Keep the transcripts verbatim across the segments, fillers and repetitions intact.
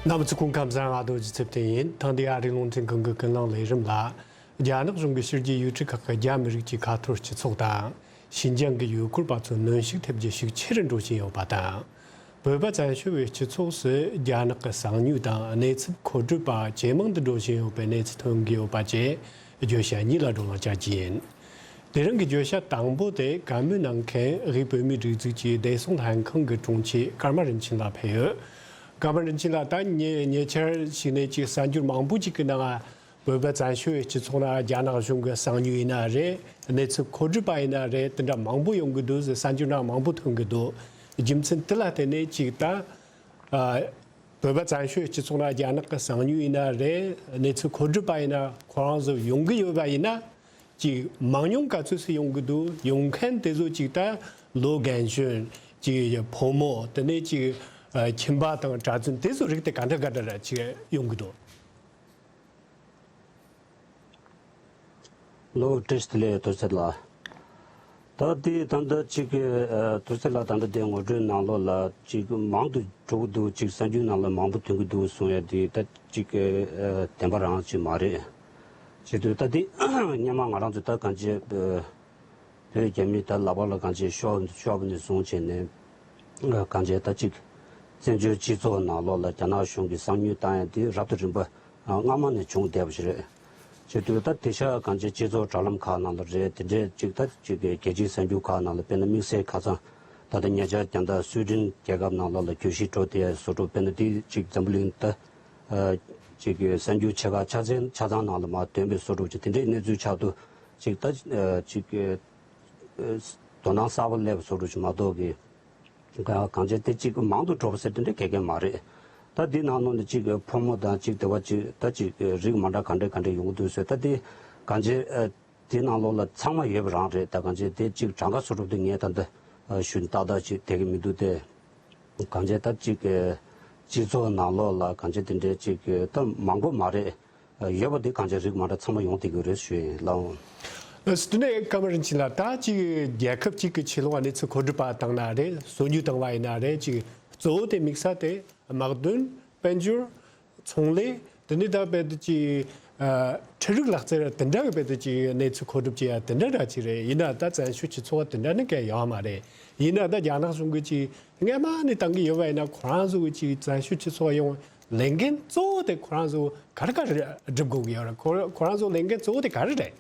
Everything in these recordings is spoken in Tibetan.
རྣམ་པ་ཚོ་སྐུ་ཁམས་བཟང་། ཨ་རྡོ་རྗེ་ཚེ་བརྟན་ཡིན། ཐེངས་འདིའི་ཨ་རིའི་རླུང་འཕྲིན་ཁང་གི་ཀུན་གླེང་ལས་རིམ་ལ། རྒྱ་ནག་གཞུང་གིས་ཕྱི་རྒྱལ་ཡུལ་གྲུ་ཁག་གི་རྒྱ་མི་རིགས་ཀྱི་ཁ་ཐོར་སྤྱི་ཚོགས་དང་། ཤིན་ཅང་གི་ཡུལ་སྐོར་པ་ཚོར་གནོན་ཤུགས་ཐེབས་རྒྱུ་ཤུགས་ཆེ་རུ་འགྲོ་བཞིན་ཡོད་པ་དང་། བོད་པ་བཙན་བྱོལ་བའི་སྤྱི་ཚོགས་སུ་རྒྱ་ནག་གི་གསང་ཉུལ་དང་གནས་ཚུལ་མཁོ་སྒྲུབ་པ་ཇེ་མང་དུ་འགྲོ་བཞིན་ཡོད་པའི་གནས་ཚུལ་ཐོན་གྱི་ཡོད་པ་བཅས་བརྗོད་བྱ་གཉིས་ལ་བགྲོ་གླེང་བྱ་རྒྱུ་ཡིན། དེ་རིང་གི་བརྗོད་བྱ་དང་པོ་དེ་བཀའ་མོལ་གནང་མཁན་དབུས་བོད་མིའི་སྒྲིག་འཛུགས་ཀྱི་བདེ་སྲུང་ལྷན་ཁང་གི་དྲུང་ཆེ་ཀརྨ་རིན་ཆེན་ལགས་ཕེབས་ཡོད། ཀརྨ་རིན་ཆེན་ལགས། ད་ཉེ་ཉེ་ཆར་ཞིག་ནས་ཅིག་གསར་འགྱུར་མང་པོ་ཅིག་གི་ནང་བོད་པ་བཙན་བྱོལ་སྤྱི་ཚོགས་ནང་རྒྱ་ནག་གཞུང་གི་གསང་ཉུལ་ཡིན་ན་རེད། གནས་ཚུལ་མཁོ་སྒྲུབ་པ་ཡིན་ན་རེད། དེ་འདྲ་མང་པོ་ཡོང་གི་འདུག་ཟེར། གསར་འགྱུར་ནང་མང་པོ་ཐོན་གི་འདུག་རྒྱུ་མཚན་དེ་ལ་བརྟེན་ནས་ཅིག་ད་ཨ། བོད་པ་བཙན་བྱོལ་སྤྱི་ཚོགས་ནང་རྒྱ་ནག་གི་གསང་ཉུལ་ཡིན་ན་རེད། གནས་ཚུལ་མཁོ་སྒྲུབ་པ་ཡིན་ན། ཁོ་རང་ཚོ་ཡོང་གི་ཡོད་པ་ཡིན་ན། ཅིག་མང་ཉུང་ག་ཚོད་ཙམ་ཡོང་གི་འདུག་ཡོང་མཁན་དེ་ཚོ་ཅིག་ད་ལོ་རྒན་གཞོན། ཅིག་ཕོ་མོ། དེ་ནས་ཅིག་ཨ། ཁྱིམ་པ་དང་གྲྭ་བཙུན། དེ་ཚོ་རིགས་དེ་ག་འདྲ་ག་འདྲ་ར་ཅིག་ཡོང་གི་འདུག་ལོ། བཀྲ་ཤིས་བདེ་ལེགས། རྡོ་རྗེ་ལགས། ད་དེ་ད་ལྟ་ཅིག་ཨ། རྡོ་རྗེ་ལགས་ད་ལྟ་དེ་ངོ་སྤྲོད་ནང་ལོགས་ལ་ཅིག་མང་དུ་འགྲོ་གི་འདུག་ཅིག་གསར་འགྱུར་ནང་ལ་མང་པོ་ཐོན་གི་འདུག་གསུང་ཡ་དེ་ད་ཅིག་ཨ། བདེན་པ་རང་ཅིག་མ་རེད། བྱེད་དུས་ད་དེ་སྔོན་མ་ང་རང་ཚོ་ད་གང་ཅི་ཨ། བོད་རྒྱ་མི་ད་ལག་པ་ལ་གང་ཅི་ཤོར་ཤོར་བ་ནས་བཟུང་བྱས་ནས་གང་ཅི་ད་ཅིག་བཙན་བྱོལ་སྤྱི་ཚོགས་ནང་ལོགས་ལ་རྒྱ་ནག་གཞུང་གིས་གསང་ཉུལ་བཏང་ཡ་དེ་རབ་དང་རིམ་པ་སྔ་མ་ནས་བྱུང་བསྡད་པ་ཞིག་རེད། བྱེད་དུས་ད་དེང་སང་གང་ཅི་སྤྱི་ཚོགས་དྲ་ལམ་ཁག་ནང་ལ་རེད། དེ་འདྲས་ཅིག་ད་ཅིག་རྒྱལ་སྤྱིའི་གསར་འགྱུར་ཁག་ནང་ལ་དཔེར་ན་དམིགས་བསལ་ཁ་སང་ད་ལྟ་ཉེ་ཆར་རྒྱ་ནག་སུའེ་ཏེན་རྒྱལ་ཁབ་ནང་ལོགས་ལ་གྱོད་གཞི་འགྲོ་བསྡད་ཡ་བཟོ་འདྲ། དཔེར་ན་དེ་ཅིག་འཛམ་བུ་གླིང་ད་ཅིག་གསར་འགྱུར་ཆེ་ཁག་ཆ་ཚང་ཆ་ཚང་ནང་ལ་མར་ཐོན་པའི་བཟོ་འདྲ་ཅིག་དེ་འདྲའི་གནས་ཚུལ་ཆགས་དུས་ཅིག་ད་ཅིག་དོ་སྣང་གསར་པ་སླེབས་བཟོ་འདྲ་ཅིག་མ་གཏོགས་ཀྱི། གང་ཅི་དེ་གཅིག་མང་དུ་འགྲོ་བ་ཟེར་དེ་འདྲ་ག་གེ་མ་རེད། ད་འདི་ནང་ལོགས་ནས་གཅིག་ཕོ་མོ་དང་གཅིག་དེ་བ་གཅིག་ད་གཅིག་རིགས་མ་འདྲ་ག་འདྲ་ག་འདྲ་ཡོང་གི་འདུག་ཟེར། ད་དེ་གང་ཅི་དེ་ནང་ལོགས་ལ་ཚང་མ་ཡོད་པ་རང་རེད། ད་གང་ཅི་དེ་གཅིག་གྲངས་ཀ་བཟོ་འདྲ་དེ་ངས་ད་ལྟ་ཞུ་ནས་ཏག་ཏག་ཅིག་བསྡད་ཀྱི་མི་འདུག་སྟེ། གང་ཅི་ད་གཅིག་སྤྱི་ཚོགས་ནང་ལོགས་ལ་གང་ཅི་དེ་འདྲ་གཅིག་ད་མང་པོ་མ་རེད། ཡོད་པ་དེ་གང་ཅི་རིགས་མ་འདྲ་ཚང་མ་ཡོང་བསྡད་ཀྱི་རེད་ཞུ་ཡིན་ལགས། ཨ། དེ་ནས་ཀརྨ་རིན་ཆེན་ལགས། ད་ཅིག་རྒྱལ་ཁབ་ཅིག་གི་ཕྱི་ལོགས་གནས་ཚུལ་མཁོ་སྒྲུབ་པ་བཏང་ན་རེད། སོ་ཉུལ་བཏང་བ་ཡིན་ན་རེད། ཅིག་གཙོ་བོ་དེ་དམིགས་ས་དེ་དམག་དོན། དཔལ་འབྱོར། ཚོང་ལས། དེ་ནས་ད་རྦད་དེ་ཅིག་ཨ། འཕྲུལ་རིག་ལག་རྩལ་དེ་འདྲ་གི་རྦད་དེ་ཅིག་གནས་ཚུལ་མཁོ་སྒྲུབ་བྱེད་ཡ་དེ་འདྲ་འདྲ་ཅིག་རེད། ཡིན་ན་ད་བཙན་བྱོལ་སྤྱི་ཚོགས་དེ་འདྲ་ནི་གང་ཡང་ཡོད་མ་རེད། ཡིན་ན་ད་རྒྱ་ནག་གཞུང་གིས་ཅིག་སྔ་མ་ནས་བཏང་གི་ཡོད་པ་ཡིན་ན། ཁོ་རང་ཚོ་གི་ཅིག་བཙན་བྱོལ་སྤྱི་ཚོགས་ཡོང་ལས་འགན་གཙོ་བོ་དེ་ཁོ་རང་ཚོ་ག་རེ་ག་རེ་སྒྲུབ་དགོས་ཀྱི་ཡོད་རེད། ཁོ་ཁོ་རང་ཚོ་ལས་འགན་གཙོ་བོ་དེ་ག་རེ་རེད།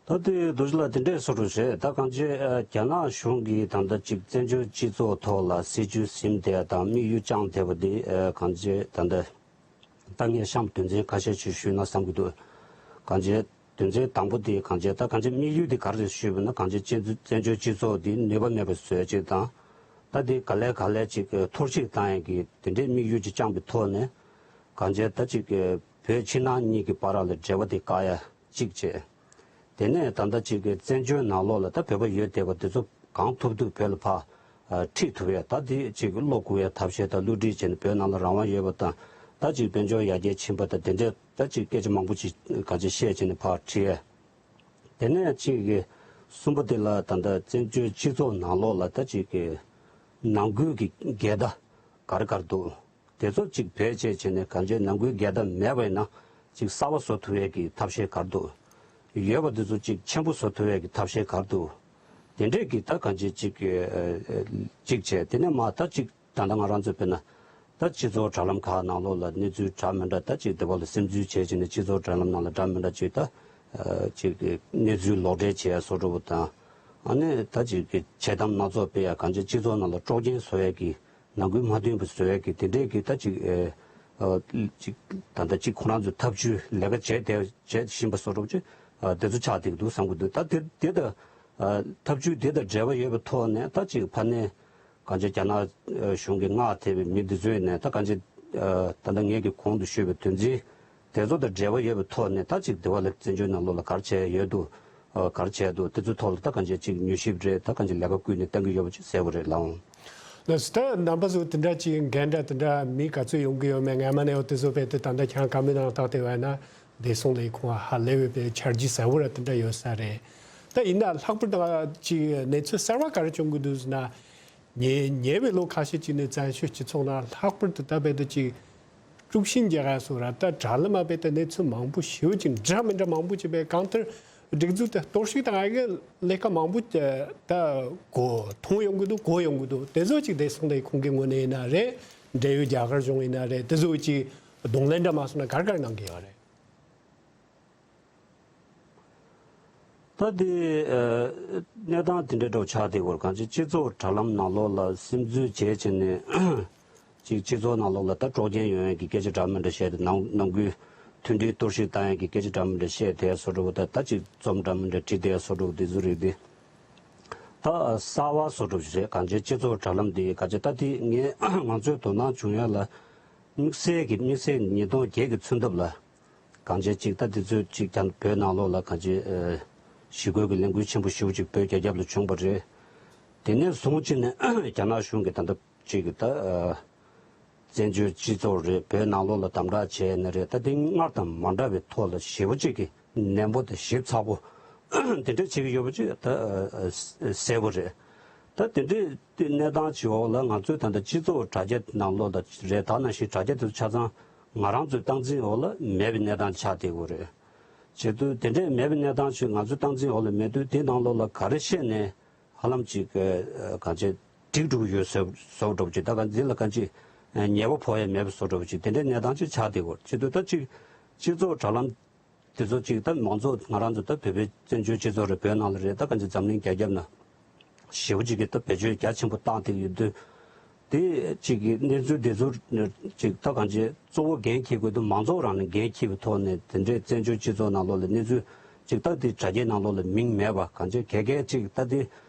ད་དེ་རྡོ་རྗེ་ལགས་དེ་འདྲས་བཟོ་འདྲ་བྱས། ད་གང་ཅི་ཨ། རྒྱ་ནག་གཞུང་གིས་ད་ལྟ་ཅིག་བཙན་བྱོལ་སྤྱི་ཚོགས་ཐོག་ལ་སྲིད་ཇུས་ཟིན་བསྡད་དང་དམིགས་ཡུལ་བཅངས་བསྡད་པ་དེ་ཨ། གང་ཅི་ད་ལྟ་ད་ངས་གཤམ་དོན་ཚན་ཁ་ཤས་ཅིག་ཞུས་ན་བསམ་གྱི་འདུག་གང་ཅི་དོན་ཚན་དང་པོ་དེ་གང་ཅི་ད་གང་ཅི་དམིགས་ཡུལ་དེ་ག་རེ་རེད་ཞུས་པ་ན། གང་ཅི་བཙན་བཙན་བྱོལ་སྤྱི་ཚོགས་འདི་ནུས་པ་མེད་པ་བཟོ་ཡ་ཅིག་དང་། ད་དེ་ག་ལེ་ག་ལེ་ཅིག་འཐོར་བཤིག་བཏང་ཡ་གི་དེ་འདྲའི་དམིགས་ཡུལ་ཅིག་བཅངས་པའི་ཐོག་ནས། གང་ཅི་ད་ཅིག་བོད་ཕྱི་ནང་གཉིས་ཀྱི་བར་ལ་འབྲེལ་བ་དེ་བཀག་ཡ་གཅིག་བྱས། དེ་ནས་ད་ལྟ་ཅིག་གི་བཙན་བྱོལ་ནང་ལོགས་ལ་ད་བོད་པ་ཡོད་བསྡད་པ་དེ་ཚོ་གང་ཐུབ་ཐུབ་བོད་ལ་ཕར་ཨ། ཁྲིད་ཐུབ་ཡ། ད་དེ་ཅིག་གི་བློ་འགུག་ཡ་ཐབས་ཤེས་དང་བསླུ་བྲིད་བྱས་ནས་བོད་ནང་ལ་རང་དབང་ཡོད་པ་དང་། ད་ཅིག་དཔལ་འབྱོར་ཡར་རྒྱས་ཕྱིན་པ་དང་དེ་འདྲས་ད་ཅིག་སྐད་ཆ་མང་པོ་ཅིག་གང་ཅི་བཤད་བྱས་ནས་ཕར་ཁྲིད་ཡ། དེ་ནས་ཅིག་གི་གསུམ་པ་དེ་ལ་ད་ལྟ་བཙན་བྱོལ་སྤྱི་ཚོགས་ནང་ལོགས་ལ་ད་ཅིག་གི་ནང་ཁུལ་གྱི་འགལ་ཟླ་ག་རེ་ག་རེ་འདུག་དེ་ཚོ་གཅིག་བེད་སྤྱད་བྱས་ནས་གང་ཅི་ནང་ཁུལ་འགལ་ཟླ་མེད་པ་ཡིན་ན་གཅིག་གསར་པ་བཟོ་ཐུབ་ཡས་ཀྱི་ཐབས་ཤེས་ག་རེ་འདུག་ཡོད་པ་དེ་ཚོ་གཅིག་ཆེན་པོ་བཟོ་ཐུབ་ཡས་ཀྱི་ཐབས་ཤེས་ག་རེ་འདུག་དེ་འདྲས་ཀྱི་ད་གང་ཅི་གཅིག་ཨ། ཨ། གཅིག་བྱས། དེ་ནས་མ་ད་གཅིག་ད་ལྟ་ང་རང་ཚོ་དཔེར་ན་ད་སྤྱི་ཚོགས་དྲ་ལམ་ཁག་ནང་ལོགས་ལ་གནས་ཚུལ་འདྲ་མི་འདྲ་ད་གཅིག་དེ་བ་ལ་སིམ་འཛུལ་བྱས་བྱས་ནས་སྤྱི་ཚོགས་དྲ་ལམ་ནང་ལ་འདྲ་མི་འདྲ་གཅིག་ད་ཨ། གཅིག་གནས་ཚུལ་ལོག་འགྲེལ་བྱེད་ཡ་བཟོ་འདྲ་བོ་དང་། ཨ་ནི་ད་གཅིག་གི་འཆལ་གཏམ་སྣ་ཚོགས་སྤེལ་ཡ། གང་ཅི་སྤྱི་ཚོགས་ནང་ལ་དཀྲོག་རྐྱེན་བཟོ་ཡ་གི། ནང་ཁུལ་མ་མཐུན་པ་བཟོ་ཡ་གི་དེ་འདྲས་ཀྱི་ད་ཅིག་ཨེ། ཨ། ཅིག་ད་ལྟ་ཅིག་ཁོ་རང་ཚོས་ཐབས་ཇུས་ལས་ཀ་བྱས་བསྡད་བྱེད་བཞིན་པ་བཟོ་འདྲ་ཅིག་ཨ། དེ་ཚོ་ཆགས་བསྡད་ཀྱི་འདུག་བསམ་གྱི་འདུག་ད་དེ་དེ་དང་ཨ། ཐབས་ཇུས་དེ་དང་འབྲེལ་བ་ཡོད་པའི་ཐོག་ནས་ད་ཅིག་ཕ་ནས་གང་ཅི་རྒྱ་ནག་གཞུང་གིས་མངགས་ཐེབས་པའི་མི་འདི་ཚོས་ནས་ད་གང་ཅི་ཨ། ད་ལྟ་ངེད་ཀྱིས་གོང་དུ་ཞུས་པའི་དོན་ཚན་དེ་ཚོ་དང་འབྲེལ་བ་ཡོད་པའི་ཐོག་ནས་ད་ཅིག་དེ་བ་ལ་བཙན་བྱོལ་ནང་ལོགས་ལ་ག་རེ་བྱས་ཡོད་འདུག་ཨ། ག་རེ་བྱས་འདུག་དེ་ཚོའི་ཐོག་ལ་ད་གང་ཅི་ཅིག་མྱུལ་ཞིབ་རེད། ད་གང་ཅི་ལས་ཀ་བསྐུལ་ནས་གཏང་གི་ཡོད་པ་ཅིག་གསལ་པོ་རེད་ལགས། ལགས་སོ། ད་རྣམ་པ་ཚོ་དེ་འདྲ་ཅིག་འགན་འདྲ་དེ་འདྲ་མི་ག་ཚོད་ཡོང་གི་ཡོད་མེད་སྔ་མ་ནས་འོ་དེ་ཚོ་རྦད་དེ་ད་ལྟ་ཁྱེད་རང་བཀའ་མོལ་ནང་བཏགས་བསྡད་པ་ཡིན་ན་བདེ་སྲུང་ལས་ཁུངས་ཧ་ལས་པའི་འཆར་གཞི་གསལ་པོ་ར་དེ་འདྲ་ཡོད་ས་རེད། ད་ཡིན་ན་ལྷག་པར་དུ་ཅིག་གནས་ཚུལ་གསར་པ་ག་རེ་བྱུང་གི་འདུག་ཟེར་ན། ཉེ་ཉེ་བའི་ལོ་ཁ་ཤས་ཅིག་ནས་བཙན་བྱོལ་སྤྱི་ཚོགས་ནང་ལྷག་པར་དུ་ད་རྦད་དེ་ཅིག་དཀྲུག་ཤིང་རྒྱག་ཡ་སོགས་ར་ད་དྲ་ལམ་མ་རྦད་དེ་གནས་ཚུལ་མང་པོ་ཞེ་པོ་ཅིག་འདྲ་མི་འདྲ་མང་པོ་ཅིག་རྦད་གང་ལྟར་སྒྲིག་འཛུགས་དེ་གཏོར་བཤིག་བཏང་ཡ་གི་ལས་ཀ་མང་པོ་ད་གོ་མཐོང་ཡོང་གི་འདུག་གོ་ཡོང་གི་འདུག་དེ་ཚོ་ཅིག་བསྡད་སོང་ནས་ཁོང་གི་ངོས་ནས་ཡིན་ན་རེད། འབྲེལ་ཡོད་རྒྱ་གར་གཞུང་ཡིན་ན་རེད། དེ་ཚོ་ཅིག་གདོང་ལེན་འདྲ་མ་སོང་ན་ག་རེ་ག་རེ་གནང་གི་ཡོད་རེད། ད་དེ་ཨ་གནས་སྟངས་དེ་འདྲའི་འདྲ་བོ་ཆགས་བསྡད་ཡོད་རེད། གང་ཅི་སྤྱི་ཚོགས་དྲ་ལམ་ནང་ལོགས་ལ་སིམ་འཛུལ་བྱས་བྱས་ནས་ཅིག་སྤྱི་ཚོགས་ནང་ལོགས་ལ་ད་དཀྲོག་རྐྱེན་ཡོང་ཡས་ཀྱི་སྐད་ཆ་འདྲ་མི་འདྲ་བཤད་དེ་ནང་ནང་ཁུལ་མཐུན་སྒྲིལ་གཏོར་བཤིག་བཏང་ཡས་ཀྱི་སྐད་ཆ་འདྲ་མི་འདྲ་བཤད་དེ་བཟོ་འདྲ་བོ་ད་ད་ཅིག་རྩོམ་འདྲ་མི་འདྲ་བྲིས་དེ་བཟོ་འདྲ་བོ་དེ་ཚོ་རིགས་དེ་ད་གསར་བ་བཟོ་འདྲ་བོ་ཞིག་རེད། གང་ཅི་སྤྱི་ཚོགས་དྲ་ལམ་དེ་ག་ཅི་ད་དེ་ངས་ང་ཚོའི་དོ་སྣང་བྱུང་ཡས་ལ་དམིགས་བསལ་གྱི་དམིགས་བསལ་ཉིས་སྟོང་བརྒྱད་ཀྱི་ཚུན་ཐུབ་ལ། གང་ཅི་གཅིག་ད་དེ་ཚོས་གཅིག་ཀྱང་བོད་ནང་ལོགས་ལ་གང་ཅི་ཨ་ཞི་རྒོལ་གྱི་ལས་འགུལ་ཆེན་པོ་ཞེ་པོ་ཅིག་བོད་རྒྱ་ཁྱབ་ལ་བྱུང་བ་རེད། དེ་ནས་བཟུང་བྱས་ནས་རྒྱ་ནག་གཞུང་གིས་ད་ལྟ་གཅིག་གི་ད་ཨ་བཙན་བྱོལ་སྤྱི་ཚོགས་རེད། བོད་ནང་ལོགས་ལ་དམ་དྲག་བྱས་ནི་རེད། ད་དེ་སྔར་དང་མ་འདྲ་བའི་ཐོག་ལ་ཞེ་པོ་ཅིག་གི་ནན་པོ་དང་ཞིབ་ཚགས་པོ་དེ་འདྲ་བྱེད་ཀྱི་ཡོད་པ་ཅིག་ད་ཨ་གསལ་པོ་རེད། ད་དེ་འདྲའི་གནས་སྟངས་ཅིག་འོག་ལ་ང་ཚོས་ད་ལྟ་སྤྱི་ཚོགས་དྲ་རྒྱ་ནང་ལོགས་ལ་རེད། ད་ནང་བཞིན་དྲ་རྒྱ་དེ་ཚོ་ཆ་ཚང་ང་རང་ཚོའི་སྟངས་འཛིན་འོག་ལ་མེད་པའི་གནས་སྟངས་ཆགས་བསྡད་ཡོད་རེད། བྱེད་དུས་དེ་འདྲའི་མེད་པའི་གནས་སྟངས་ཤིག་ང་ཚོའི་སྟངས་འཛིན་འོག་ལ་མེད་དུས་དེའི་ནང་ལོགས་ལ་ག་རེ་བཤད་ནས་ཧ་ལམ་ཅིག་ག་ཅེ་འགྲིག་འགྲོ་གི་ཡོད་བཟོ་བཟོ་འདྲ་པོ་ཅིག་ད་ག་འདི་ལ་ག་ཅེ་ཉེས་པ་ཕོག་ཡ་མེད་པ་བཟོ་འདྲ་པོ་ཅིག་དེ་འདྲའི་གནས་སྟངས་ཅིག་ཆགས་བསྡད་ཡོད་རེད། བྱེད་དུས་ད་ཅིག་སྤྱི་ཚོགས་དྲ་ལམ་དེ་ཚོ་ཅིག་ད་མང་ཚོགས་ང་རང་ཚོ་ད་བོད་པའི་བཙན་བྱོལ་སྤྱི་ཚོགས་རེད། བོད་ནང་ལ་རེད། ད་ག་ཅེ་འཛམ་གླིང་རྒྱ་ཁྱབ་ན་ཞེ་པོ་ཅིག་གིས་ད་བེད་སྤྱོད་རྒྱ་ཆེན་པོ་བཏང་བསྡད་ཡོད་དུས། དེ་གཅིག་གི་གནས་ཚུལ་དེ་ཚོ་གཅིག་ད་གང་ཅི་གཙོ་བོ་འགན་འཁྱེར་དགོས་དུས་མང་ཚོགས་རང་ནས་འགན་འཁྱེར་བའི་ཐོག་ནས་དེ་འདྲའི་བཙན་བྱོལ་སྤྱི་ཚོགས་ནང་ལོགས་ལ་གནས་ཚུལ་གཅིག་ད་དེ་དྲ་རྒྱའི་ནང་ལོགས་ལ་མིང་མེད་པ་གང་ཅི་ག་གེ་གཅིག་ད་དེ་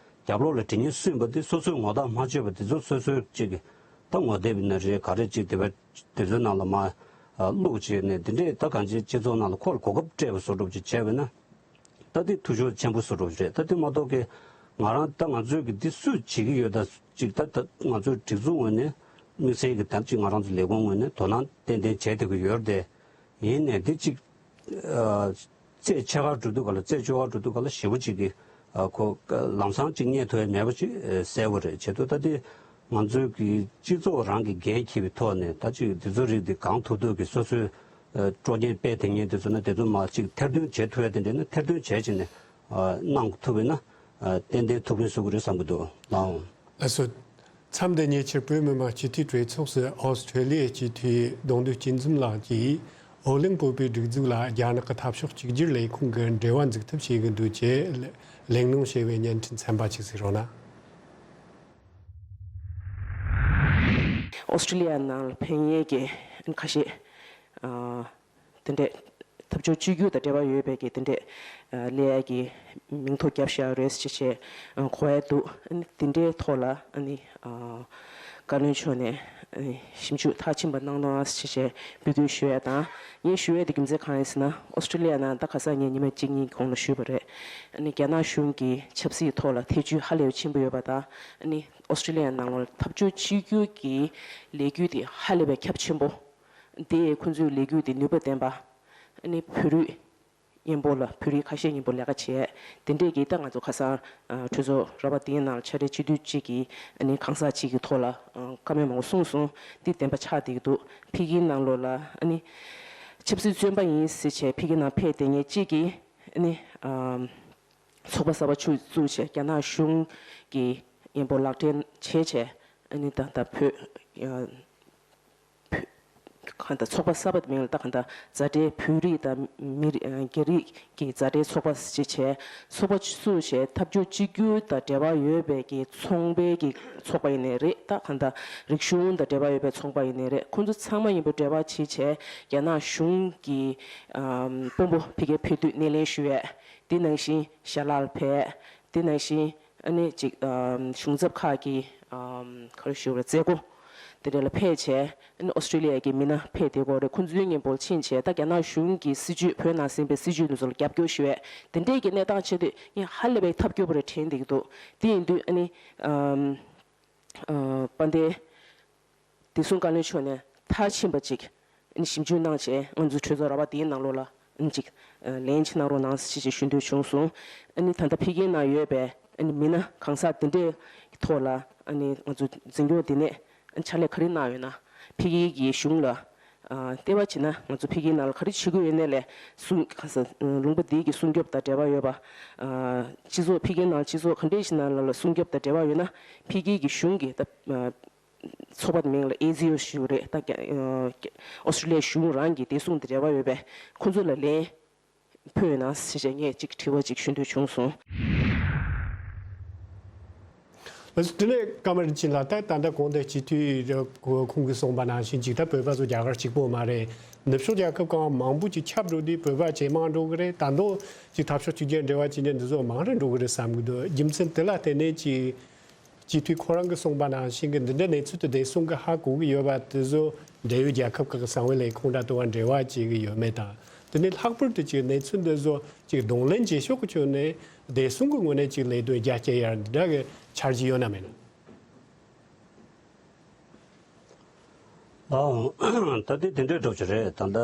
རྒྱབ་ལོགས་ལ་དྲི་ཉན་སུན་པ་དེ་སོ་སོའི་ངོ་ཐག་མ་ཆོད་པ་དེ་ཚོ་སོ་སོའི་གཅིག་ད་ངོ་དེབ་ཡིན་ན་རེད། ག་རེ་གཅིག་དེ་བ་དེ་ཚོའི་ནང་ལ་མ་བླུགས་བྱས་ནས་དེ་འདྲའི་ད་གང་ཅི་སྤྱི་ཚོགས་ནང་ལ་ཁོ་ལ་གོ་སྐབས་སྤྲད་པ་བཟོ་འདྲ་ཅིག་བྱས་པས་ན། ད་དེ་འཐུས་ཤོར་ཆེན་པོ་བཟོ་འདྲ་རེད། ད་དེ་མ་གཏོགས་ཀྱི་ང་རང་ད་ང་ཚོས་ཀྱི་འདི་སུས་བྱེད་ཀྱི་ཡོད་ད་ཅིག་ད་ད་ང་ཚོའི་སྒྲིག་འཛུགས་ངོས་ནས་དམིགས་བསལ་གྱི་ད་ཅིག་ང་རང་ཚོ་ལས་ཁུངས་ངོས་ནས་དོ་སྣང་ཏན་ཏན་བྱས་བསྡད་ཀྱི་ཡོད་རེད་དེ། ཡིན་ནའི་འདི་ཅིག་ཨ་ཚེས་ཕྱེད་ཀ་འགྲོ་དུས་ག་ལ་ཚེས་བཅོ་ལྔ་འགྲོ་དུས་ག་ལ་ཞེ་པོ་ཅིག་གི་ཨ་ཁོ་ལམ་སང་ཅིག་རྙེད་ཐུབ་ཡ་མེད་པ་ཅིག་གསལ་པོ་རེད། བྱེད་དུས་ད་དེ་ང་ཚོའི་གི་སྤྱི་ཚོགས་རང་གི་འགན་འཁྱེར་བའི་ཐོག་ནས་ད་ཅིག་འདི་ཚོ་རིགས་འདི་གང་ཐུབ་ཐུབ་ཀྱི་སོ་སོའི་ཨ་དཀྲོག་རྐྱེན་སྤེལ་དེ་ངས་དེ་ཚོ་ན་དེ་ཚོ་མ་ཅིག་ཐེར་འདོན་བྱེད་ཐུབ་ཡ་དེ་འདྲ་ན་ཐེར་འདོན་བྱས་བྱས་ནས་ཨ་གནང་ཐུབ་པ་ཡིན་ན་ཨ་ཏན་ཏན་ཐུགས་ཕན་གསོས་ཀྱི་རེད་བསམ་གྱི་འདུག་ལགས་འོང་། ལགས་སོ། མཚམས་འདི་ཉེ་ཆར་བོད་མི་མང་སྤྱི་འཐུས་གྲོས་ཚོགས་སུ་ཨོ་སི་ཁྲེ་ལི་ཡའི་སྤྱི་འཐུས་གདོང་འདུས་སྐྱིད་འཛོམས་ལགས་ཀྱིས་ཨོ་གླིང་བོད་པའི་སྒྲིག་འཛུགས་ལ་རྒྱ་ནག་གི་འཐབ་ཕྱོགས་གཅིག་གྱུར་ལས་ཁུངས་ཀྱི་འབྲེལ་བ་འཛུགས་ཐབས་བྱེད་ཀྱི་འདུག་ཅེས་གླེང་སློང་བྱས་པའི་བརྙན་འཕྲིན་ཚན་པ་ཅིག་གཟིགས་རོགས་གནང་། ཨོ་སི་ཁྲི་ལི་ཡ་ནང་ལ་ཕེབས་མཁན་གྱི་ཁ་ཤས་ཨ་དེ་འདྲས་འཐབ་ཕྱོགས་གཅིག་གྱུར་དང་འབྲེལ་བ་ཡོད་པའི་གི་དེ་འདྲས་ཨ་ལས་ཀྱི་མིང་ཐོ་བརྒྱབ་བཞག་རེད་ཟེར་བྱས་ཨ་གོ་ཡ་འདུག་ཨ་ནི་དེ་འདྲའི་ཐོག་ལ་ཨ་ནི་ཨ་བཀའ་བློན་མཆོག་ནས་ཨ་ནི་ཞིབ་འཇུག་མཐར་ཕྱིན་པ་གནང་རོགས་ཟེར་བྱས་འབོད་སྐུལ་ཞུ་ཡ་དང་། ངས་ཞུ་ཡ་དེ་རྒྱུ་མཚན་གང་ཡིན་ཟེར་ན་ཨོ་སི་ཁྲི་ལི་ཡ་ནང་ད་ག་ས་ངས་ཉི་མ་གཅིག་གཉིས་གོང་ལ་ཞུས་པ་རེད། ཨ་ནི་རྒྱ་ནག་གཞུང་གི་ཆབ་སྲིད་ཐོག་ལ་ཐེ་བྱུས་ཧ་ལས་པའི་ཆེན་པོ་ཡོད་པ་དང་། ཨ་ནི་ཨོ་སི་ཁྲི་ལི་ཡ་ནང་ལ་འཐབ་ཕྱོགས་གཅིག་གྱུར་གྱི་ལས་འགུལ་དེ་ཧ་ལས་པའི་ཁྱབ་ཆེན་པོ། དེ་ཁོང་ཚོའི་ལས་འགུལ་དེ་ནུས་པ་ལྡན་པ། ཨ་ནི་བོད་རིགས་མཉམ་པོ་ལ་བོད་རིགས་ཁ་ཤས་མཉམ་པོ་ལས་ཀ་བྱས། དེ་འདྲས་ཀྱི་ད་ང་ཚོ་ཁ་སང་ཨ་གྲོས་ཚོགས་ར་བ་དེའི་ནང་ལ་ཕྱག་སྦྲེལ་སྤྱི་འཐུས་གཅིག་གིས་ཨ་ནི་གང་ཟག་གཅིག་གི་ཐོག་ལ་ཨ་བཀའ་མོལ་མང་པོ་གསུངས་སོང་། འདི་བདེན་པ་ཆགས་བསྡད་ཀྱི་འདུག་ཕི་གིའི་ནང་ལོགས་ལ་ཨ་ནི་ཆབ་སྲིད་བཙོན་པ་ཡིན་ཟེར་བྱས་ཕི་གིའི་ནང་ཕེབས་བསྡད་མཁན་གཅིག་གིས་ཨ་ནི་ཨ་ཚོགས་པ་གསར་པ་ཆུ་བཙུགས་བྱས་རྒྱ་ནག་གཞུང་གི་མཉམ་པོ་ལག་འབྲེལ་བྱས་བྱས་ཨ་ནི་ད་ལྟ་བོད་ཨ་བོད་གང་ལྟར་ཚོགས་པ་གསར་པ་མིང་ལ་ད་གང་ལྟར་མཛའ་འབྲེལ་བོད་རིགས་དང་མི་རིགས་ཨ་རྒྱ་རིགས་ཀྱི་མཛའ་འབྲེལ་ཚོགས་པ་ཞིག་བྱས། ཚོགས་པ་བཙུགས་བྱས་འཐབ་ཕྱོགས་གཅིག་གྱུར་དང་འབྲེལ་བ་ཡོད་པའི་གི་ཚོང་པའི་གི་ཚོགས་པ་ཡིན་ནའི་རེད། ད་གང་ལྟར་རིག་གཞུང་དང་འབྲེལ་བ་ཡོད་པའི་ཚོང་པ་ཡིན་ནའི་རེད། ཁོང་ཚོ་ཚང་མ་མཉམ་པོ་འབྲེལ་བ་བྱས་བྱས་རྒྱ་ནག་གཞུང་གི་ཨམ་དཔོན་པོ་ཕ་གིར་ཕེབས་དུས་སྣེ་ལེན་ཞུ་ཡས། དེ་ནང་བཞིན་ཞྭ་ལག་ལ་ཕེབས། དེ་ནང་བཞིན་ཨ་ནི་ཅིག་ཨམ་གཞུང་ཚབ་ཁག་གི་ཨམ་ག་རེ་ཞུ་དགོས་རེད། མཛད་སྒོ་དེ་འདྲ་ལ་ཕེབས་བྱས། ཨ་ནི་ཨོ་སི་ཁྲི་ལི་ཡ་གི་མི་སྣ་ཕེབས་བསྡད་ཀྱི་ཡོད་རེད། ཁོང་ཚོའི་མཉམ་པོ་ཕྱིན་བྱས་ད་རྒྱ་ནག་གཞུང་གི་སྲིད་བྱུས་བོད་ནང་ཟིན་པའི་སྲིད་བྱུས་དེ་ཚོ་ལ་རྒྱབ་སྐྱོར་ཞུ་ཡས་དེ་འདྲའི་གི་གནས་སྟངས་ཆགས་དུས་ངས་ཧ་ལས་པའི་ཐབས་སྐྱོ་པོ་རེད་དྲན་བསྡད་ཀྱི་འདུག་དེ་ཡིན་དུས་ཨ་ནི་ཨམ་ཨ་དཔལ་ལྡན་བདེ་སྲུང་བཀའ་བློན་མཆོག་ནས་མཐར་ཕྱིན་པ་ཅིག་ཨ་ནི་ཞིབ་འཇུག་གནང་བྱས་ང་ཚོའི་གྲོས་ཚོགས་ར་བ་དེའི་ནང་ལོགས་ལ་ཨ་ནི་ཅིག་ལན་ཅིག་གནང་རོགས་གནང་ཞེས་ཞུ་འདོད་བྱུང་སོང་། ཨ་ནི་ད་ལྟ་ཕ་གིའི་ནང་ཡོད་པའི་ཨ་ནི་མི་སྣ་གང་ཟག་དེ་འདྲས་ ཐོག་ལ་ཨ་ནི་ང་ཚོ་འཛིན་སྐྱོང་ལྟེ་གནས་ཕྱག་ལས་ག་རེ་གནང་ཡོད་ན། ཕ་གི་གི་གཞུང་ལ་ཨ་ལྟེ་བ་བྱས་ན་ང་ཚོ་ཕ་གིའི་ནང་ལ་ག་རེ་བྱེད་དགོས་ཡོད་ནའི་ལས་གསུང་ག་ས་ལུང་པ་འདི་གི་སྲུང་སྐྱོབ་དང་འབྲེལ་བ་ཡོད་པ། ཨ་སྤྱི་ཚོགས་ཕ་གིའི་ནང་སྤྱི་ཚོགས་ག་འདྲས་ཞིག་ནང་ལ་སྲུང་སྐྱོབ་དང་འབྲེལ་བ་ཡོད་ན་ཕ་གི་གི་གཞུང་གི་ད་ཨ་ཚོགས་པ་མིང་ལ་ཨེ་ཛི་ཨོ་ཞུ་རེད། ད་རྒྱ་ཨ་ཨོ་སི་ཀྲི་ལི་ཡའི་གཞུང་རང་གི་བདེ་སྲུང་དང་འབྲེལ་བ་ཡོད་པས་ཁོ་ཚོ་ལ་ལན་ཕུལ་ཡོད་ན་ཞེས་ངས་ཅིག་དྲི་བ་ཅིག་ཞུ་འདོད་བྱུང་སོང་། ལགས་སོ། དེ་ནས་ཀརྨ་རིན་ཆེན་ལགས། ད་ད་ལྟ་གོང་དུ་སྤྱི་འཐུས་ཁོང་གིས་གསུངས་པ་ནང་བཞིན་ཅིག་ད་བོད་པ་ཚོ་རྒྱ་གར་གཅིག་པོ་མ་རེད། ནུབ་ཕྱོགས་རྒྱལ་ཁབ་ཁག་མང་པོ་ཅིག་ཁྱབ་འགྲོ་དུས་བོད་པ་ཇེ་མང་འགྲོ་གི་རེད། ད་དུང་ཅིག་འཐབ་ཕྱོགས་གཅིག་གྱུར་འབྲེལ་བ་བྱེད་མཁན་འདི་ཚོ་མང་རུ་འགྲོ་གི་རེད་བསམ་གི་འདུག་རྒྱུ་མཚན་དེ་ལ་བརྟེན་ནས་ཅིག་སྤྱི་འཐུས་ཁོ་རང་གིས་གསུངས་པ་ནང་བཞིན་གྱི་འདི་འདྲའི་གནས་ཚུལ་དེ་བདེ་སྲུང་གིས་ཧ་གོ་གི་ཡོད་པ་དེ་ཚོ་འབྲེལ་ཡོད་རྒྱལ་ཁབ་ཁག་གི་གསང་བའི་ལས་ཁུངས་དང་དུ་བ་འབྲེལ་བ་བྱེད་ཀྱི་ཡོད་མེད་དང་། དེ་ནས་ལྷག་པར་དུ་ཅིག་གནས་ཚུལ་འདི་ཚོ་ཅིག་གདོང་ལེན་བྱེད་ཕྱོགས་ཀྱི་ཕྱོགས་ནས་བདེ་སྲུང་གི་ངོས་ནས་ཅིག་ལས་དོན་རྒྱ་སྐྱེད་ཡར་འདི་འདྲ་གི་འཆར་གཞི་ཡོད་ན་མེད་ན། ཨང་། ད་དེ་དེ་འདྲའི་འགྲོ་གི་རེད། ད་ལྟ་ཨ།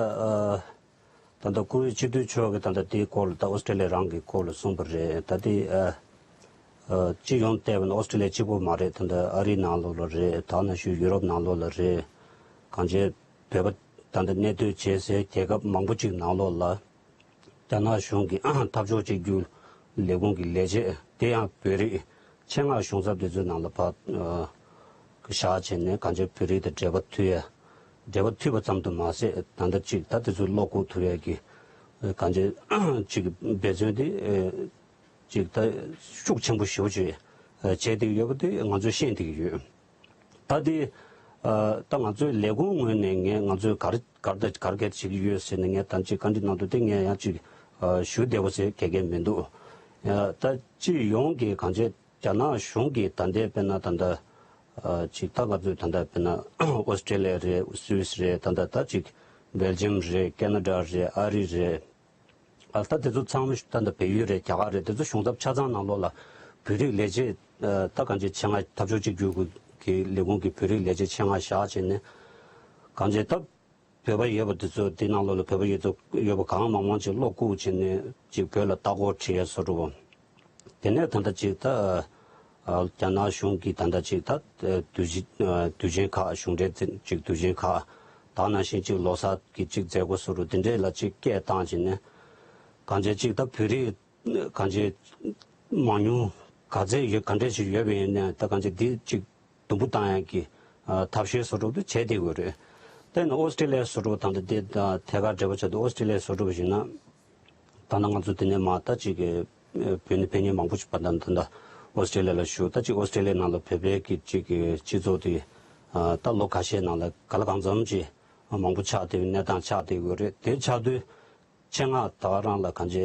ད་ལྟ་སྐུ་ངོ་སྤྱི་འཐུས་མཆོག་གིས་ད་ལྟ་དེའི་སྐོར་ལ་ད་ཨོ་སི་ཀྲི་ལི་ཡ་རང་གི་སྐོར་ལ་གསུངས་པ་རེད། ད་དེ་ཨ། ཨ། སྤྱི་ཡོངས་བལྟས་པ་ན་ཨོ་སི་ཀྲི་ལི་ཡ་གཅིག་པོ་མ་རེད། ད་ལྟ་ཨ་རིའི་ནང་ལོགས་ལ་རེད། ད་ནང་བཞིན་ཡུ་རོབ་ནང་ལོགས་ལ་རེད། གང་ཅི་བོད་པ་ད་ལྟ་གནས་སྡོད་བྱེད་སའི་རྒྱལ་ཁབ་མང་པོ་ཅིག་ནང་ལོགས་ལ་རྒྱ་ནག་གཞུང་གི་འཐབ་ཕྱོགས་གཅིག་གྱུར་ལས་ཁུངས་ཀྱི་ལས་བྱེད་དེ་ཡང་བོད་རིགས་ཆེད་མངགས་གཞུང་ཚབ་དེ་ཚོའི་ནང་ལ་ཕར་ཨ། བཞག་བྱས་ནས་གང་ཅི་བོད་རིགས་དང་འབྲེལ་བ་མཐུད་ཡ། འབྲེལ་བ་མཐུད་པ་ཙམ་དུ་མ་ཟད་ད་ལྟ་ཅིག་ད་དེ་ཚོའི་བློ་ཁོག་ཐུབ་ཡ་གི་གང་ཅི་ཅིག་འབད་བརྩོན་དེ་ཨ། ཅིག་ད་ཤུགས་ཆེན་པོ་ཞེ་པོ་ཅིག་ཨ། བྱས་བསྡད་ཡོད་པ་དེ་ང་ཚོས་ཤེས་བསྡད་ཀྱི་ཡོད། ད་དེ་ཨ། ད་ང་ཚོའི་ལས་ཁུངས་ངོས་ནས་ངས་ང་ཚོས་ག་རེ་ག་རེ་དང་ག་རེ་ག་རེ་བྱེད་ཀྱི་ཡོད་ཟེར་ནས་ངས་ད་ཅིག་བཀའ་འདྲི་གནང་དུས་དེ་ངས་ཡང་ཅིག་ཨ། ཞུ་བདེ་པོ་ཟེར་ག་གེ་མི་འདུག་ཨ། ད་སྤྱི་ཡོངས་ཀྱི་གང་ཅི་རྒྱ་ནག་གཞུང་གིས་ད་ལྟའི་དཔེར་ན་ད་ལྟ་ཨ། ཅིག་ད་ང་ཚོས་ད་ལྟ་དཔེར་ན་ཨོ་སི་ཀྲི་ལི་ཡ་རེད། སུད་སི་རེད། ད་ལྟ་ད་ཅིག་སྦེལ་ཇམ་རེད། ཁེ་ན་ཌ་རེད། ཨ་རི་རེད། ཨ། ད་དེ་ཚོ་ཚང་མ་ད་ལྟ་བལ་ཡུལ་རེད། རྒྱ་གར་རེད། དེ་ཚོ་གཞུང་ཚབ་ཆ་ཚང་ནང་ལོགས་ལ་བོད་རིགས་ལས་བྱེད་ཨ། ད་གང་ཅི་ཆེད་མངགས་འཐབ་ཕྱོགས་གཅིག་གྱུར་གྱི་ལས་ཁུངས་ཀྱི་བོད་རིགས་ལས་བྱེད་ཆེད་མངགས་བཞག་བྱས་ནས་གང་ཅི་ད་བོད་པ་ཡོད་པ་དེ་ཚོ་དེ་ནང་ལོགས་ལ་བོད་པ་ཡོད་ཚོ་ཡོད་པ་གང་མང་མང་ཅིག་བློ་བཀུག་བྱས་ནས་ཅིག་བོད་ལ་ལྟ་སྐོར་ཁྲིད་ཡ་བཟོ་འདྲ་བོ། དེ་ནས་ད་ལྟ་ཅིག་ད་ཨ། རྒྱ་ནག་གཞུང་གིས་ད་ལྟ་ཅིག་ད་དུས་ཆེན་ཨ། དུས་ཆེན་ཁག་གཞུང་འབྲེལ་ཅིག་དུས་ཆེན་ཁག་ད་ནང་བཞིན་ཅིག་ལོ་གསར་གྱི་ཅིག་མཛད་སྒོ་བཟོ་འདྲ་དེ་འདྲས་ལ་ཅིག་སྐད་བཏང་བྱས་ནས་གང་ཅི་ཅིག་ད་བོད་རིགས་གང་ཅི་མང་ཉུང་ག་ཚད་ཡོད་ག་འདྲས་ཅིག་ཡོད་པ་ཡིན་ན་ད་གང་ཅི་འདི་ཅིག་དུམ་བུ་བཏང་ཡག་གི་ཨ། ཐབས་ཤེས་བཟོ་འདྲ་དེ་བྱས་བསྡད་དགོས་རེད། དེ་ནས་ཨོ་སི་ཀྲི་ལི་ཡ་བཟོ་འདྲ་དང་དེ་དང་ཐད་ཀར་འབྲེལ་བ་བྱས་ཏེ་ཨོ་སི་ཀྲི་ལི་ཡ་བཟོ་འདྲ་བ་ཞིག་ན། ད་ལྟ་ང་ཚོ་དེ་ནས་མ་ད་ཅིག་གི་བོད་ནས་ཕེབས་མཁན་མང་པོ་ཞིག་བར་དང་ད་ལྟ་ཨོ་སི་ཀྲི་ལི་ཡ་ལ་བཞུགས། ད་ཅིག་ཨོ་སི་ཀྲི་ལི་ཡ་ནང་ལ་བོད་པའི་གི་ཅིག་གི་སྤྱི་ཚོགས་དེ་ད་ལོ་ཁ་ཤས་ནང་ལ་ག་ལ་གང་འཚམ་ཅིག་མང་པོ་ཆགས་བསྡད་པའི་གནས་སྟངས་ཆགས་བསྡད་ཡོད་རེད། དེ་ཆགས་དུས་ཆེད་མངགས་ད་ག་རང་ལ་གང་ཅི་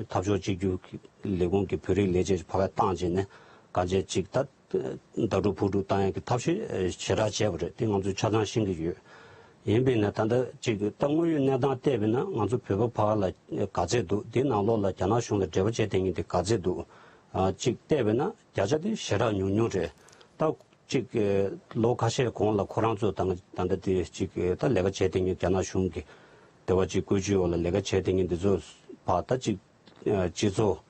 འཐབ་ཕྱོགས་གཅིག་གྱུར་ལས་ཁུངས་ཀྱི་བོད་རིགས་ལས་བྱེད་ཕར་བཏང་བྱས་ནས་གང་ཅི་ཅིག་ད་ཟླ་དྲུག་ཕུག་དྲུག་བཏང་ཡག་གི་ཐབས་ཤེས་ཞེ་དྲག་བྱས་པ་རེད། དེ་ང་ཚོས་ཆ་ཚང་ཤེས་ཀྱི་ཡོད། ཡིན་པས་ན་ད་ལྟ་ཅིག་ད་དངོས་ཡོད་གནས་སྟངས་བལྟས་པས་ན་ང་ཚོ་བོད་པ་ཕར་ལ་ག་ཚད་འདུག་དེའི་ནང་ལོགས་ལ་རྒྱ་ནག་གཞུང་ལ་འབྲེལ་བ་བྱས་བསྡད་མཁན་དེ་ག་ཚད་འདུག་ཨ། ཅིག་བལྟས་པས་ན་བརྒྱ་ཆ་དེ་ཞེ་དྲག་ཉུང་ཉུང་རེད། ད་ཅིག་ལོ་ཁ་ཤས་གོང་ལ་ཁོ་རང་ཚོ་ད་ད་ལྟ་དེ་ཅིག་ད་ལས་ཀ་བྱས་བསྡད་མཁན་རྒྱ་ནག་གཞུང་གི་འབྲེལ་བ་ཅིག་བཀོད་ཇུས་འོག་ལ་ལས་ཀ་བྱས་བསྡད་མཁན་དེ་ཚོ་ཕར་ད་ཅིག་སྤྱི་ཚོགས་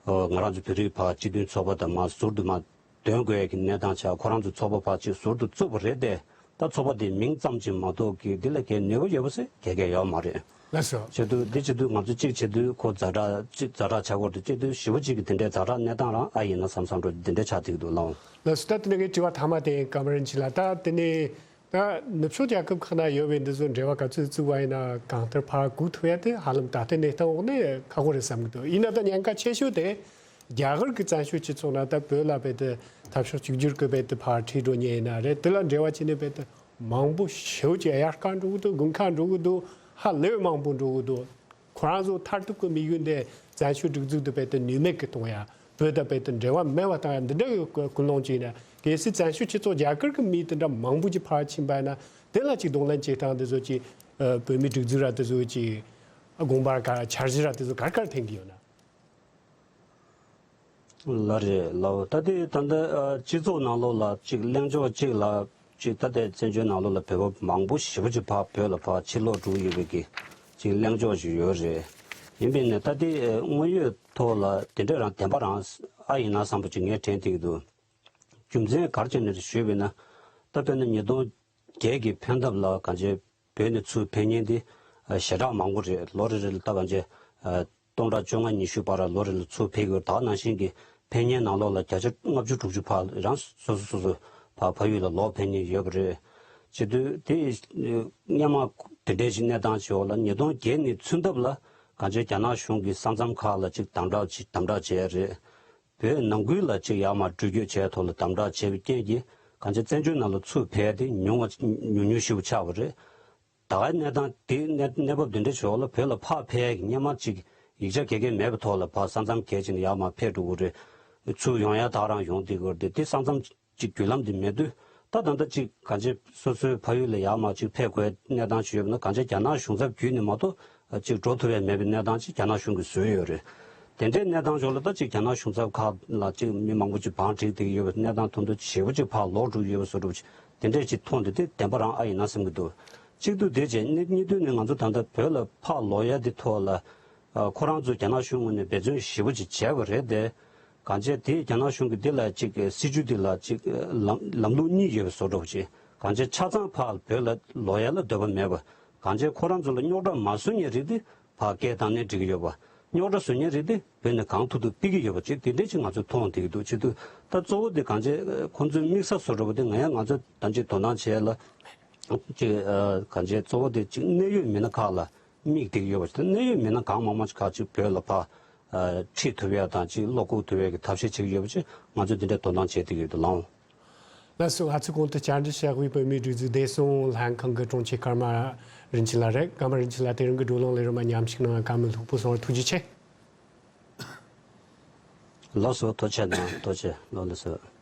ང་རང་ཚོ་བོད་རིགས་ཕར་སྤྱི་མཐུན་ཚོགས་པ་དང་མར་ཟུར་དུ་མར་འདོན་དགོས་ཡ་གི་གནས་སྟངས་ཆགས། ཁོ་རང་ཚོ་ཚོགས་པ་ཕར་ཅིག་ཟུར་དུ་བཙུགས་པ་རེད་དེ། ད་ཚོགས་པ་དེ་མིང་ཙམ་ཅིག་མ་གཏོགས་ཀྱི་འདི་ལ་གའི་ནུས་པ་ཡོད་པ་ཟེར་ག་གེ་ཡོད་མ་རེད། ལགས་སོ། བྱེད་དུས་འདི་བྱེད་དུས་ང་ཚོ་གཅིག་བྱེད་དུས་ཁོ་ཛ་དྲག་གཅིག་ཛ་དྲག་ཆགས་ཀྱི་ཡོད་རེད། བྱེད་དུས་ཞེ་པོ་གཅིག་གི་དེ་འདྲའི་ཛ་དྲག་གནས་སྟངས་རང་ཨ་ཡིན་ན་བསམ་བསམ་འགྲོ་དེ་འདྲ་ཆགས་བསྡད་ཀྱི་འདུག་ལགས། ལགས་སོ། ད་དེ་ནས་ངའི་དྲི་བ་མཐའ་མ་དེ་ཀརྨ་རིན་ཆེན་ལགས། ད་དེ་ནས་ད་ནུབ་ཕྱོགས་རྒྱལ་ཁབ་ཁག་ན་ཡོད་པའི་འདི་ཚོ་འབྲེལ་བ་ག་ཚོད་བཙུགས་པ་ཡིན་ན་གང་ལྟར་ཕར་སྒུག་ཐུབ་ཡ་དེ་ཧ་ལམ་ད་ལྟའི་གནས་སྟངས་འོག་ནས་ཁག་པོ་རེད་བསམ་གྱི་འདུག་ཡིན་ན་ད་ཉེན་ཁ་ཆེ་ཤོས་དེ་རྒྱ་གར་གྱི་བཙན་བྱོལ་སྤྱི་ཚོགས་ནང་ད་བོད་ལ་རྦད་དེ་འཐབ་ཕྱོགས་གཅིག་གྱུར་གྱི་རྦད་དེ་ཕར་ཁྲིད་འགྲོ་མཁན་ཡིན་ན་རེད། དེ་ལ་འབྲེལ་བ་བྱས་ནས་རྦད་དེ་མང་པོ་ཞེ་པོ་ཅིག་དབྱར་ཁ་འགྲོ་གི་འདུག་དགུན་ཁ་འགྲོ་གི་འདུག་ཧ་ལས་པའི་མང་པོ་འགྲོ་གི་འདུག་ཁོ་རང་ཚོ་མཐར་ཐུག་གི་དམིགས་ཡུལ་འདི་བཙན་བྱོལ་སྒྲིག་འཛུགས་འདི་རྦད་དེ་ནུས་མེད་ཀྱི་གཏོང་ཡ། བོད་དང་རྦད་དེ་འབྲེལ་བ་མེད་པ་བཏང་ཡ་འདི་འདྲ་གི་ཀུན་སློང་ཅིག་ཡིན་ན། གལ་སྲིད་བཙན་བྱོལ་སྤྱི་ཚོགས་རྒྱ་གར་གྱི་མི་དེ་འདྲ་མང་པོ་ཅིག་ཕར་ཕྱིན་པ་ཡིན་ན་དེ་ལ་ཅིག་གདོང་ལེན་བྱེད་སྟངས་དེ་ཚོ་ཅིག་ཨ། བོད་མིའི་སྒྲིག་འཛུགས་ར་དེ་ཚོ་ཅིག་དགོངས་པ་ག་འཆར་གཞི་ར་དེ་ཚོ་ག་རེ་ག་རེ་འཐེན་གྱི་ཡོད་ན། ལགས་རེད་ལགས། ད་ལྟའི་ད་ལྟ་ཨ། སྤྱི་ཚོགས་ནང་ལོགས་ལ་ཅིག་གླེང་ཕྱོགས་གཅིག་ལ་ཅིག་ད་ལྟའི་བཙན་བྱོལ་ནང་ལོགས་ལ་བོད་པ་མང་པོ་ཞེ་པོ་ཅིག་ཕར་བོད་ལ་ཕར་ཕྱིར་ལོག་འགྲོ་གི་ཡོད་པའི་གི་ཅིག་གླེང་ཕྱོགས་ཅིག་ཡོད་རེད། ཡིན་པས་ན་ད་ལྟའི་ཨ། དངོས་ཡོད་ཐོག་ལ་དེ་འདྲ་རང་བདེན་པ་རང་ཨ་ཡིན་ན་བསམ་པ་ཅིག་ངས་དྲན་བསྡད་ཀྱི་འདུག་རྒྱུ་མཚན་ག་རེ་བྱས་ནས་རེད་ཞུས་པ་ཡིན་ན། ད་དཔེར་ན་ཉིས་སྟོང་བརྒྱད་ཀྱི་ཕན་ཐབས་ལ་གང་ཅི་བོད་ནས་ཚུར་ཕེབས་མཁན་དེ་ཞེ་དྲག་མང་པོ་རེད། ལོ་རེ་རེ་ལ་ད་གང་ཅི་སྟོང་ཕྲག་བཅོ་ལྔ་ཉི་ཤུ་བར་ལོ་རེ་ལ་ཚུར་ཕེབས་ཀྱི་ཡོད། ད་ག་ནང་བཞིན་གྱི་ཕེབས་མཁན་ནང་ལོགས་ལ་བརྒྱ་ཆ་ལྔ་བཅུ་དྲུག་ཅུ་ཕར་རང་སོ་སོ་སོ་སོ་ཕར་ཕ་ཡུལ་ལ་ལོག་ཕེབས་མཁན་ཡོད་པ་རེད། བྱེད་དུས་དེ་སྔོན་མ་དེ་འདྲའི་ཞིག་གནས་སྟངས་ཅིག་འོག་ལ་ཉིས་སྟོང་བརྒྱད་ནས་ཚུན་ཐབས་ལ་གང་ཅི་རྒྱ་ནག་གཞུང་གིས་ས་མཚམས་ཁག་ལ་ཅིག་དམ་དྲག་ཅིག་དམ་དྲག་བྱས་རེད། བོད་ནང་ཁུལ་ལ་ཅིག་ཡར་མར་འགྲུལ་སྐྱོད་བྱས་ཐོག་ལ་དམ་དྲག་བྱས་པའི་རྐྱེན་གྱིས་གང་ཅི་བཙན་བྱོལ་ནང་ལ་ཚུར་ཕེབས་ཡ་དེ་ཉུང་བ་ཉུང་ཉུང་ཞེ་པོ་ཆགས་པ་རེད། ད་གའི་གནས་སྟངས་དེ་གནས་གནས་བབ་འདི་འདྲ་ཞིག་འོག་ལ་བོད་ལ་ཕར་ཕེབས་ཡ་གི་སྔོན་མ་ཅིག་ཡིག་ཆ་ག་གེ་མེད་པའི་ཐོག་ལ་ཕར་ས་མཚམས་བརྒལ་བྱས་ནས་ཡར་མར་ཕེབས་འགྲོ་གི་རེད། ཚུར་ཡོང་ཡ་ད་རང་ཡོང་བསྡད་ཀྱི་རེད། དེ་ས་མཚམས་ཅིག་བརྒྱུད་ལམ་དེ་མེད་དུས་ད་ད་ལྟ་ཅིག་གང་ཅི་སོ་སོའི་ཕ་ཡུལ་ལ་ཡར་མར་ཅིག་ཕེབས་དགོས་གནས་སྟངས་ཅིག་ཡོད་པ་ན་གང་ཅི་རྒྱ་ནག་གཞུང་ཚབ་བརྒྱུད་ནས་མ་གཏོགས་ཅིག་འགྲོ་ཐུབ་ཡ་མེད་པའི་གནས་སྟངས་ཅིག་རྒྱ་ནག་གཞུང་གིས་བཟོས་ཡོད་རེད། དེ་འདྲའི་གནས་སྟངས་ཅིག་ལ་ད་ཅིག་རྒྱ་ནག་གཞུང་ཚབ་ཁག་ལ་ཅིག་མི་མང་པོ་ཅིག་བང་བསྒྲིགས་བསྡད་ཀྱི་ཡོད་པའི་གནས་སྟངས་མཐོང་དུས་ཞེ་པོ་ཅིག་ཕར་ལོག་འགྲོ་གི་ཡོད་པ་བཟོ་འདྲ་པོ་ཅིག་དེ་འདྲས་ཅིག་མཐོང་དུས་དེ་བདེན་པ་རང་ཨ་ཡིན་ན་བསམ་གྱི་འདུག་གཅིག་ཏུ་དེ་བྱས་གཉིས་གཉིས་དུས་ནས་ང་ཚོ་ད་ལྟ་བོད་ལ་ཕར་ལོག་ཡ་དེ་ཐོག་ལ་ཨ་ཁོ་རང་ཚོ་རྒྱ་ནག་གཞུང་ངོས་ནས་འབད་བརྩོན་ཞེ་པོ་ཅིག་བྱས་པ་རེད་དེ། གང་བྱས་དེ་རྒྱ་ནག་གཞུང་གིས་འདི་ལ་ཅིག་སྲིད་ཇུས་འདི་ལ་ཅིག་ལམ་ལམ་ལུགས་གཉིས་ཡོད་པའི་བཟོ་འདྲ་པོ་ཅིག་གང་བྱས་ཆ་ཚང་ཕར་བོད་ལ་ལོག་ཡ་ལ་འདོད་པ་མེད་པ། གང་བྱས་ཁོ་རང་ཚོ་ལ་རྙོག་དྲ་མ་བཟོ་མཁན་རིགས་དེ་ཕར་སྐད་བཏང་ནས་འགྲིག་གི་ཡོད་པ། རྙོག་དྲ་བཟོ་མཁན་རིགས་དེ་བོད་ནས་གང་ཐུབ་ཐུབ་ཕུད་ཀྱི་ཡོད་པ་ཅིག་དེ་འདྲས་ཅིག་ང་ཚོས་མཐོང་བསྡད་ཀྱི་འདུག་བྱེད་དུས་ད་གཙོ་བོ་དེ་གང་བྱས་ཁོ་ཚོའི་དམིགས་ས་བཟོ་འདྲ་པོ་དེ་ང་ཡང་ང་ཚོ་ད་ཅིག་དོ་སྣང་བྱས་ལ་ཅིག་གང་བྱས་གཙོ་བོ་དེ་ཅིག་གནད་ཡོད་མི་སྣ་ཁག་ལ་དམིགས་བསྡད་ཀྱི་ཡོད་པ་ཅིག་ད་གནད་ཡོད་མི་སྣ་གང་མང་མང་ཅིག་ཁག་ཅིག་བོད་ལ་ཕར་ཁྲིད་ཐུབ་ཡ་དང་ཅིག་བློ་འགུག་ཐུབ་ཡ་གི་ཐབས་ཤེས་བྱེད་ཀྱི་ཡོད་པ་ཅིག་ང་ཚོས་དེ་འདྲའི་དོ་སྣང་བྱེད་བསྡད་ཀྱི་ཡོད་དུ་ལགས། ལགས་སོ། ང་ཚོའི་གོང་དུ་བཅར་འདྲི་བྱ་དགོས་པའི་བོད་མིའི་སྒྲིག་འཛུགས་བདེ་སྲུང་ལྷན་ཁང་གི་དྲུང་ཆེ་ཀརྨ་རིན་ཆེན་ལགས་རེད། ཀརྨ་རིན་ཆེན་ལགས་དེ་རིང་གི་བགྲོ་གླེང་ལས་རིམ་མ་མཉམ་ཞུགས་གནང་བ་བཀའ་མོལ་ལྷུག་པོ་གསུང་བར་ཐུགས་རྗེ་ཆེ། ལགས་སོ། ཐུགས་རྗེ་གནང་། ཐུགས་རྗེ་ལགས་སོ།